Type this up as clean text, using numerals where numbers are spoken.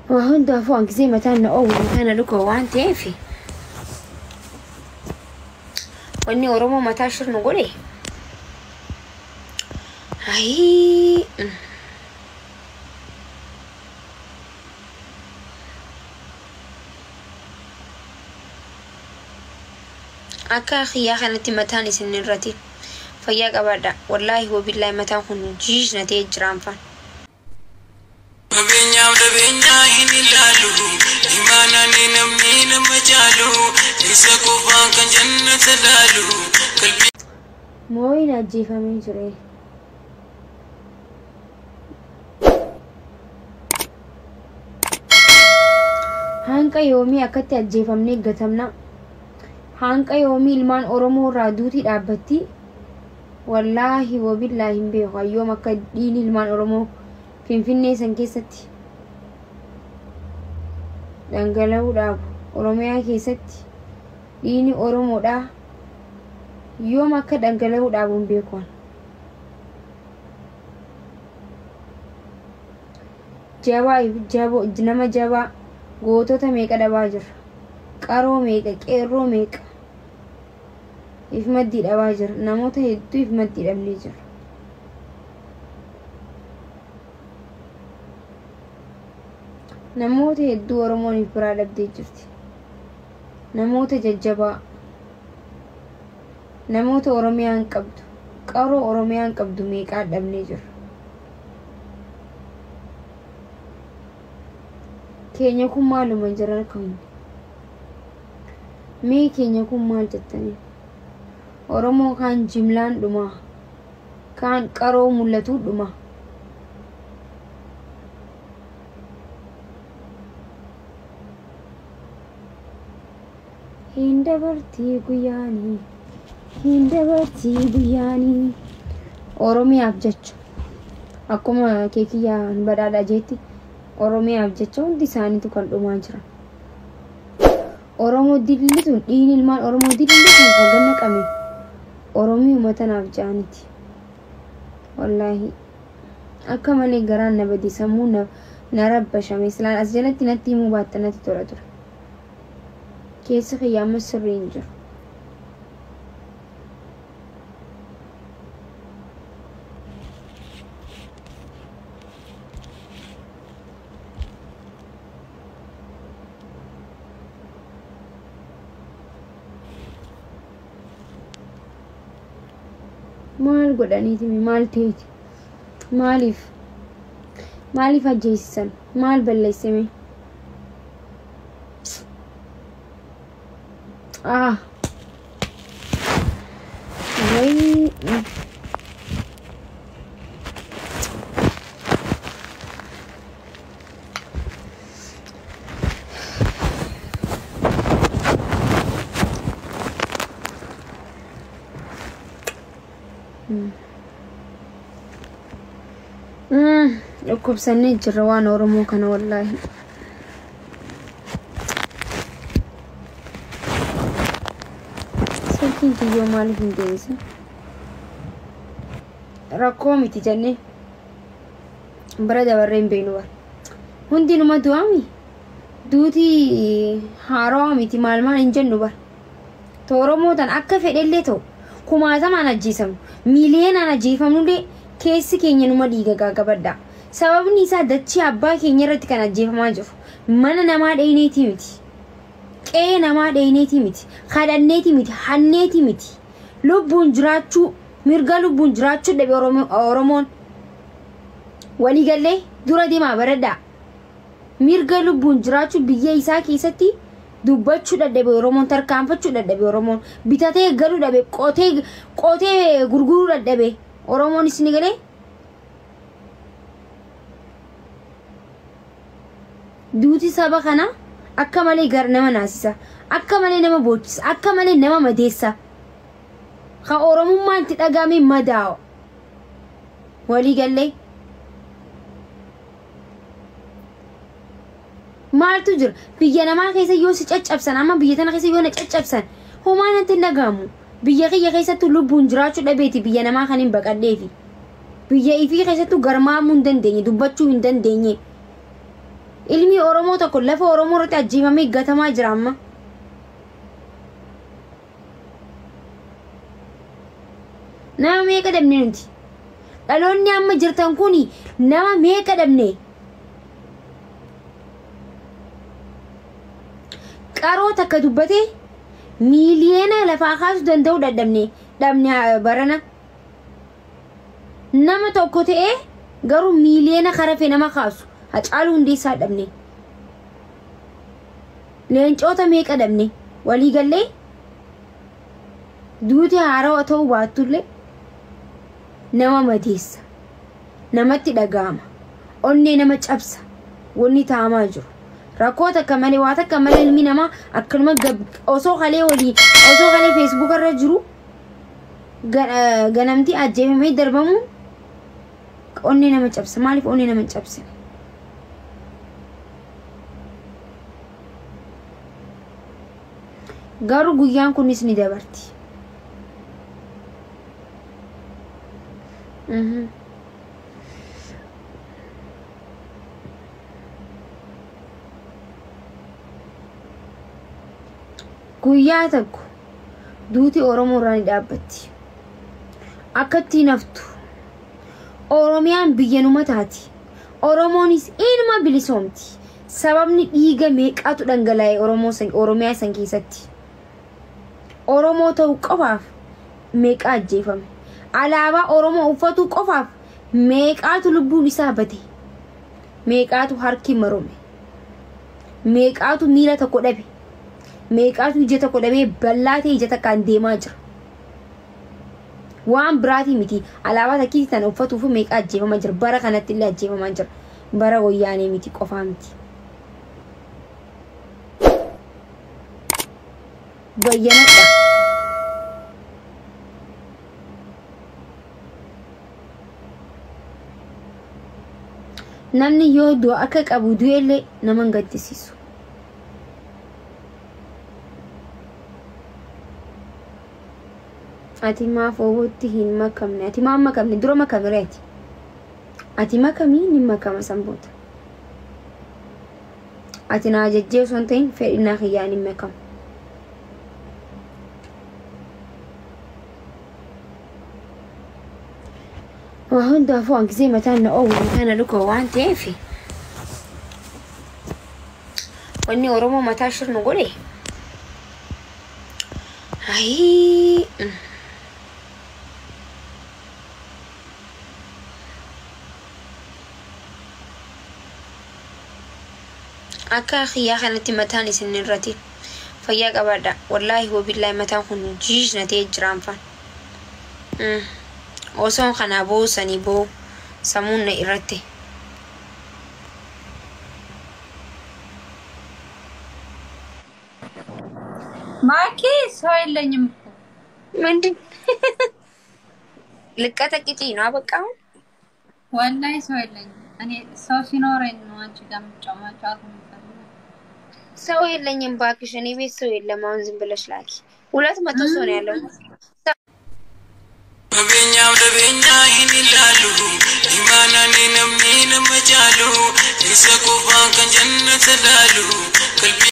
Waa hundaafuu hanqisee mataan na oowwe mataan na dhuka waan ta'eef wanni Oromoo mataa shirnu godhe. Ayii. Akka xiyyaa kanatti mataan isin irratti fayyaa qabaadha. Wallaahi wabillaahi mataan kun jiishna ta'ee jira anfaan. Qabeenyaaf dhabeenyaa hin ilaalu, imaanaan namni nama caalu, isa qofaan kan jannata laalu. Qalbii Mooyin ajjeefamee ture. Hanqa yoomii akkatti ajjeefamnee gatamna? Hanqa yoomii ilmaan Oromoo irraa duutii dhaabbatti? Wallaahi wabillaahi hin beeku yoom akka dhiigni ilmaan Oromoo Finfinnee san keessatti dhangala'uu dhaabu. Oromiyaa keessatti dhiigni Oromoodhaa yoom akka dhangala'uu dhaabu hin beeku. Jabaa jaboo nama jabaa gootota meeqa dhabaa jirra? Qaroo meeqa qeerroo meeqa if maddii dhabaa jira? Namoota hedduu if maddii dhabnee jira. Namoota hedduu Oromoon if biraa dhabdee jirti. Namoota jajjabaa, namoota Oromiyaan qabdu, qaroo Oromiyaan qabdu meeqaa dhabnee jirra. Keenya kun maaluma jiran kun? Mee keenya kun maal jettanii? Oromoo kaan jimlaan dhumaa, kaan qaroo mul'atuu dhumaa. Hin dabartii guyyaanii, hin dabartii guyyaanii. Oromiyaaf jecha akkuma keekiyyaan badhaadhaa jeetti Oromiyaaf jecha hundi isaaniitu kan dhumaa jiran. Oromoo dilli tun dhiigni ilmaan Oromoo dilli tun kan ganna qame Oromiyuma tanaaf ja'aniti. Wallaahi akka malee garaan na bade sammuu na rabbashame silaan as jalatti natti himuu baatte natti tola ture. Keessa kiyya ammas sirrii hin jiru. Maal godhaniiti maal ta'eeti? Maaliif? Maaliif ajjeesisan? Maal balleessime? Ah. Wayii. Dhukkubsannee jirra waan Oromoo kana wallaahi. Silkiin kiyyoo maaliif hin deebisin? Rakkoo miti jennee bira dabarree hin beeknu bara. Hundinuma du'aami. Duuti haarawaa miti maal maal hin jennu bara. To Oromoo tan akka fedhellee ta'u kumaatamaan ajjeesamnu miiliyoonaan ajjeefamnullee keessi keenya numa dhiiga gaagabadha. Sababni isaa dachee abbaa keenya irratti kan ajjeefamaa jiru. Mana namaa dheyneetii miti. Qe'ee namaa dheyneetii miti. Kadhanneetii miti. Hanneetii miti. Lubbuun jiraachuu mirga lubbuun jiraachuu dhabe Oromoon. Waliigallee dura deemaa baradhaa. Mirga lubbuun jiraachuu biyya isaa keessatti dubbachuu dadhabe Oromoon tarkaanfachuu dadhabe Oromoon bitatee galuu dhabe qotee qotee gurguruu dadhabe Oromoon isin galee duuti saba kana akka malee gar nama naasisa akka malee nama boochisa akka malee nama madeessa ka Oromummaan itti dhagahame madaa'a walii gallee maaltu jira biyya namaa keessa yoo si caccabsan amma biyya tana keessa yoo na caccabsan homaa natti hin dhagahamu biyya kiyya keessattuu lubbuun jiraachuu dhabeeti biyya namaa kan hin baqadheefi biyya ifii keessattuu garmaamuu hin dandeenye dubbachuu hin dandeenye. Ilmi Oromoo tokko lafa Oromoo irratti ajjeefamee gatamaa jira amma. Nama meeqa dhabne nuti? Dhaloonni amma jirtan kuni nama meeqa dhabne? Qaroo takka dubbatee miiliyoona lafaa kaasuu danda'u dadhabne dhabne barana. Nama tokko ta'ee garuu miiliyoona karafee nama kaasu Hacaaluu Hundeessaa dhabne. Leencota meeqa dhabne? Waliigallee duuti haarawaa ta'uu baattullee nama madeessa, namatti dhaga'ama, onnee nama cabsa. Wanni taamaa jiru rakkoo takka malee, waa takka malee ilmi namaa akkanuma osoo kalee walii osoo kalee Facebook irra jiru ganamti ajjeefamee darbamu onnee nama cabsa. Maaliif onnee nama cabsine? Garuu guyyaan kunis ni dabarti. Guyyaa tokko duuti Oromoo irraa ni dhaabbatti. Akkatti naftu. Oromiyaan biyya numa taati. Oromoonis ilma bilisoomti. Sababni dhiiga meeqatu dhangala'e Oromoo san Oromiyaa san keessatti. Oromoo ta'uu qofaaf meeqa ajjeefame. Alaabaa Oromoo uffatuu qofaaf meeqaatu lubbuun isaa bate. Meeqaatu harki marome. Meeqaatu miila tokko dhabe. Meeqaatu ija tokko dhabee bal'aa ta'e ija takkaan deemaa jira. Waan biraatii miti, alaabaa takkiitii tana uffatuuf meeqa ajjeefamaa jira. Bara kanatti illee ajjeefamaa jira. Bara wayyaanee miti qofaa miti. Bayyanadha. Namni yoo du'a akka qabu du'ellee nama hin gaddisiisu. Ati maaf oowwatti hin makamne? Ati maaf makamne? Dura makamire ati. Ati makamii ni makama sanboota. Ati na ajajjee osoo hin ta'in fedhinnaa kiyyaan hin makamu. Waa hundaafuu hangisee mataan na oowwu, mataan na dhuka waan ta'eef wanni Oromoo mataa shirnu godhe. Ayii. Akka kiyyaa kanatti mataan isin irratti fayyaa qabaadha. Wallaahi wabillaahi mataan kun jiishna ta'ee jira anfaan. Osoon kanaa boosanii boo sammuun na irratti. ማኪ ሰው የለኝም እኮ። ምንድን ልቀጠቅጪ ነው? አበቃ አሁን። ወላሂ ሰው የለኝም። እኔ ሰው ሲኖረኝ ነው አንቺ ጋር መጫወት የምፈልገው። ሰው የለኝም ባክሽ፣ እኔ ቤት ሰው የለም። አሁን ዝም ብለሽ ላኪ። 200 ሰው ነው ያለው። Qabeenyaaf dhabeenyaa hin ilaalu, imaanaan namni nama caalu, isa qofaan kan jannata laalu. Qalbii